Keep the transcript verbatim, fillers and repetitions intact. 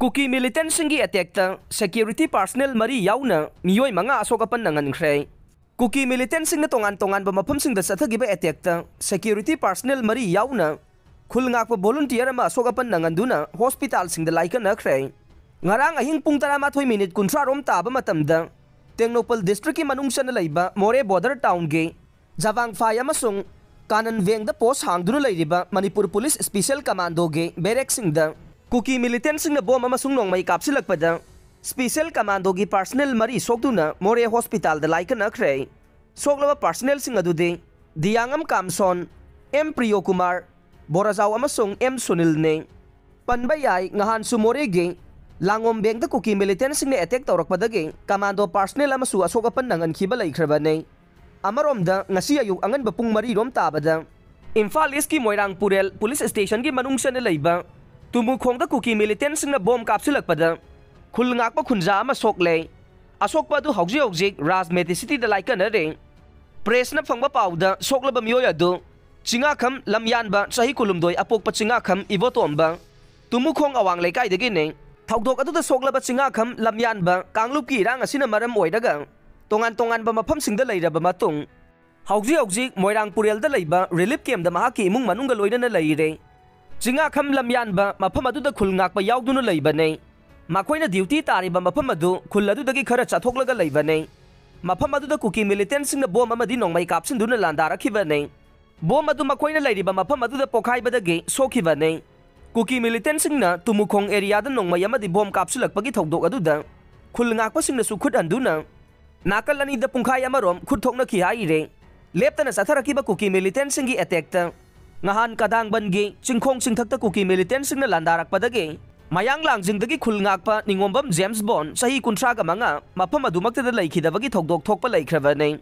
ꯀꯨꯀꯤ ꯃꯤꯂꯤꯇꯦꯟꯁꯤꯡꯒꯤ ꯑꯦꯇꯦꯛꯇ security personal ꯃꯔꯤ ꯌꯥꯎꯅ ꯃꯤꯑꯣꯏ ꯃꯉꯥ ꯑꯁꯣꯛ ꯑꯄꯟ ꯅꯪꯍꯟꯈ꯭ꯔꯦ꯫ ꯀꯨꯀꯤ ꯃꯤꯂꯤꯇꯦꯟꯁꯤꯡꯅ ꯇꯣꯉꯥꯟ ꯇꯣꯉꯥꯟꯕ ꯃꯐꯝꯁꯤꯡꯗ ꯆꯠꯊꯈꯤꯕ ꯑꯦꯇꯦꯛꯇ ꯁꯦꯀ꯭ꯌꯨꯔꯤꯇꯤ ꯄꯥꯔꯁꯅꯦꯜ ꯃꯔꯤ ꯌꯥꯎꯅ ꯈꯨꯜ ꯉꯥꯛꯄ ꯚꯣꯂꯨꯟꯇꯤꯌꯔ ꯑꯃ ꯑꯁꯣꯛ ꯑꯄꯟ ꯅꯪꯍꯟꯗꯨꯅ ꯍꯣꯁꯄꯤꯇꯥꯜꯁꯤꯡꯗ ꯂꯥꯏꯀꯠꯅꯈ꯭ꯔꯦ꯫ ꯉꯔꯥꯡ ꯑꯍꯤꯡ ꯄꯨꯡ ꯇꯔꯥꯃꯥꯊꯣꯏ ꯃꯤꯅꯤꯠ ꯀꯨꯟꯊ꯭ꯔꯥ ꯔꯣꯝ ꯇꯥꯕ ꯃꯇꯝꯗ ꯇꯦꯡꯅꯧꯄꯜ ꯗꯤꯁꯇ꯭ꯔꯤꯛꯀꯤ ꯃꯅꯨꯡ ꯆꯟꯅ ꯂꯩꯕ ꯃꯣꯔꯦ ꯕꯣꯔꯗꯔ ꯇꯥꯎꯟꯒꯤ ꯖꯕꯥꯡꯐꯥꯏ ꯑꯃꯁꯨꯡ ꯀꯥꯅꯟ ꯋꯦꯡꯗ ꯄꯣꯁ ꯍꯥꯡꯗꯨꯅ ꯂꯩꯔꯤꯕ ꯃꯅꯤꯄꯨꯔ ꯄꯨꯂꯤꯁ ꯁ꯭ꯄꯤꯁꯦꯜ ꯀꯃꯥꯟꯗꯣꯒꯤ ꯕꯦꯔꯦꯛꯁꯤꯡꯗ ꯀꯨꯀꯤ ꯃꯤꯂꯤꯇꯦꯟꯁꯤꯡꯅ ꯕꯣꯝ ꯑꯃꯁꯨꯡ ꯅꯣꯡꯃꯩ ꯀꯥꯞꯁꯤꯜꯂꯛꯄꯗ ꯁ꯭ꯄꯤꯁꯦꯜ ꯀꯃꯥꯟꯗꯣꯒꯤ ꯄꯥꯔꯁꯅꯦꯜ ꯃꯔꯤ ꯁꯣꯛꯇꯨꯅ ꯃꯣꯔꯦ ꯍꯣꯁꯄꯤꯇꯥꯜꯗ ꯂꯥꯏꯀꯠꯅꯈ꯭ꯔꯦ꯫ ꯁꯣꯛꯂꯕ ꯄꯥꯔꯁꯅꯦꯜꯁꯤꯡ ꯑꯗꯨꯗꯤ ꯗꯤꯌꯥꯉꯝ ꯀꯥꯝꯁꯣꯟ, ꯑꯦꯝ ꯄ꯭ꯔꯤꯌꯣꯀꯨꯃꯥꯔ, ꯕꯣꯔꯥꯖꯥꯎ ꯑꯃꯁꯨꯡ ꯑꯦꯝ ꯁꯨꯅꯤꯜꯅꯤ꯫ ꯄꯟꯕ ꯌꯥꯏ, ꯉꯍꯥꯟꯁꯨ ꯃꯣꯔꯦꯒꯤ ꯂꯥꯡꯉꯣꯝꯕꯦꯡꯗ ꯀꯨꯀꯤ ꯃꯤꯂꯤꯇꯦꯟꯁꯤꯡꯅ ꯑꯦꯇꯦꯛ ꯇꯧꯔꯛꯄꯗꯒꯤ ꯀꯃꯥꯟꯗꯣ ꯄꯥꯔꯁꯅꯦꯜ ꯑꯃꯁꯨ ꯑꯁꯣꯛ ꯑꯄꯟ ꯅꯪꯍꯟꯈꯤꯕ ꯂꯩꯈ꯭ꯔꯕꯅꯤ꯫ ꯑꯃꯔꯣꯝꯗ, ꯉꯁꯤ ꯑꯌꯨꯛ ꯑꯉꯟꯕ ꯄꯨꯡ ꯃꯔꯤ ꯔꯣꯝ ꯇꯥꯕꯗ ꯏꯝꯐꯥꯜ ꯏꯁꯀꯤ ꯃꯣꯏꯔꯥꯡ ꯄꯨꯔꯦꯜ ꯄꯨꯂꯤꯁ ꯁ꯭ꯇꯦꯁꯟꯒꯤ ꯃꯅꯨꯡ ꯆꯟꯅ ꯂꯩꯕ ꯇꯨꯃꯨꯈꯣꯡꯗ ꯀꯨꯀꯤ ꯃꯤꯂꯤꯇꯦꯟꯁꯤꯡꯅ ꯕꯣꯝ ꯀꯥꯞꯁꯤꯜꯂꯛꯄꯗ ꯈꯨꯜ ꯉꯥꯛꯄ ꯈꯨꯟꯖꯥ ꯑꯃ ꯁꯣꯛꯂꯦ꯫ ꯑꯁꯣꯛꯄ ꯑꯗꯨ ꯍꯧꯖꯤꯛ ꯍꯧꯖꯤꯛ ꯔꯥꯖ ꯃꯦꯗꯤꯁꯤꯇꯤꯗ ꯂꯥꯏꯀꯠꯅꯔꯦ꯫ ꯄ꯭ꯔꯦꯁꯅ ꯐꯪꯕ ꯄꯥꯎꯗ ꯁꯣꯛꯂꯕ ꯃꯤꯑꯣꯏ ꯑꯗꯨ ꯆꯤꯉꯥꯈꯝ ꯂꯝꯌꯥꯟꯕ ꯆꯍꯤ ꯀꯨꯟꯍꯨꯝꯗꯣꯏ ꯑꯄꯣꯛꯄ ꯆꯤꯉꯥꯈꯝ ꯏꯕꯣꯇꯣꯝꯕ ꯇꯨꯃꯨꯈꯣꯡ ꯑꯋꯥꯡ ꯂꯩꯀꯥꯏꯗꯒꯤꯅꯤ꯫ ꯊꯧꯗꯣꯛ ꯑꯗꯨꯗ ꯁꯣꯛꯂꯕ ꯆꯤꯉꯥꯈꯝ ꯂꯝꯌꯥꯟꯕ ꯀꯥꯡꯂꯨꯞꯀꯤ ꯏꯔꯥꯡ ꯑꯁꯤꯅ ꯃꯔꯝ ꯑꯣꯏꯔꯒ ꯇꯣꯉꯥꯟ ꯇꯣꯉꯥꯟꯕ ꯃꯐꯝꯁꯤꯡꯗ ꯂꯩꯔꯕ ꯃꯇꯨꯡ, ꯍꯧꯖꯤꯛ ꯍꯧꯖꯤꯛ ꯃꯣꯏꯔꯥꯡ ꯄꯨꯔꯦꯜꯗ ꯂꯩꯕ ꯔꯤꯂꯤꯐ ꯀꯦꯝꯞꯇ ꯃꯍꯥꯛꯀꯤ ꯏꯃꯨꯡ ꯃꯅꯨꯡꯒ ꯂꯣꯏꯅꯅ ꯂꯩꯔꯦ꯫ ꯆꯤꯉꯥꯈꯝ ꯂꯝꯌꯥꯟꯕ ꯃꯐꯝ ꯑꯗꯨꯗ ꯈꯨꯜ ꯉꯥꯛꯄ ꯌꯥꯎꯗꯨꯅ ꯂꯩꯕꯅꯦ꯫ ꯃꯈꯣꯏꯅ ꯗ꯭ꯌꯨꯇꯤ ꯇꯥꯔꯤꯕ ꯃꯐꯝ ꯑꯗꯨ ꯈꯨꯜ ꯑꯗꯨꯗꯒꯤ ꯈꯔ ꯆꯠꯊꯣꯛꯂꯒ ꯂꯩꯕꯅꯦ꯫ ꯃꯐꯝ ꯑꯗꯨꯗ ꯀꯨꯀꯤ ꯃꯤꯂꯤꯇꯦꯟꯁꯤꯡꯅ ꯕꯣꯝ ꯑꯃꯗꯤ ꯅꯣꯡꯃꯩ ꯀꯥꯞꯁꯤꯟꯗꯨꯅ ꯂꯥꯟꯗꯥꯔꯛꯈꯤꯕꯅꯦ꯫ ꯕꯣꯝ ꯑꯗꯨ ꯃꯈꯣꯏꯅ ꯂꯩꯔꯤꯕ ꯃꯐꯝ ꯑꯗꯨꯗ ꯄꯣꯈꯥꯏꯕꯗꯒꯤ ꯁꯣꯛꯈꯤꯕꯅꯤ꯫ ꯀꯨꯀꯤ ꯃꯤꯂꯤꯇꯦꯟꯁꯤꯡꯅ ꯇꯨꯃꯨꯈꯣꯡ ꯑꯦꯔꯤꯌꯥꯗ ꯅꯣꯡꯃꯩ ꯑꯃꯗꯤ ꯕꯣꯝ ꯀꯥꯞꯁꯤꯜꯂꯛꯄꯒꯤ ꯊꯧꯗꯣꯛ ꯑꯗꯨꯗ ꯈꯨꯜ ꯉꯥꯛꯄꯁꯤꯡꯅꯁꯨ ꯈꯨꯠ ꯍꯟꯗꯨꯅ ꯅꯥꯀꯜ ꯑꯅꯤꯗ ꯄꯨꯡꯈꯥꯏ ꯑꯃꯔꯣꯝ ꯈꯨꯠ ꯊꯣꯛꯅꯈꯤ ꯍꯥꯏꯔꯦ꯫ ꯂꯦꯞꯇꯅ ꯆꯠꯊꯔꯛꯈꯤꯕ ꯀꯨꯀꯤ ꯃꯤꯂꯤꯇꯦꯟꯁꯤꯡꯒꯤ ꯑꯦꯇꯦꯛꯇ ꯉꯍꯥꯟ ꯀꯗꯥꯡꯕꯟꯒꯤ ꯆꯤꯡꯈꯣꯡ ꯆꯤꯡꯊꯛꯇ ꯀꯨꯀꯤ ꯃꯤꯂꯤꯇꯦꯟꯁꯤꯡꯅ ꯂꯥꯟꯗꯥꯔꯛꯄꯗꯒꯤ ꯃꯌꯥꯡ ꯂꯥꯡꯖꯤꯡꯗꯒꯤ ꯈꯨꯜ ꯉꯥꯛꯄ ꯅꯤꯉꯣꯝꯕꯝ ꯖꯦꯝꯁ ꯕꯣꯟ ꯆꯍꯤ ꯀꯨꯟꯊ꯭ꯔꯥꯒ ꯃꯉꯥ ꯃꯐꯝ ꯑꯗꯨꯃꯛꯇꯗ ꯂꯩꯈꯤꯗꯕꯒꯤ ꯊꯧꯗꯣꯛ ꯊꯣꯛꯄ ꯂꯩꯈ꯭ꯔꯕꯅꯤ꯫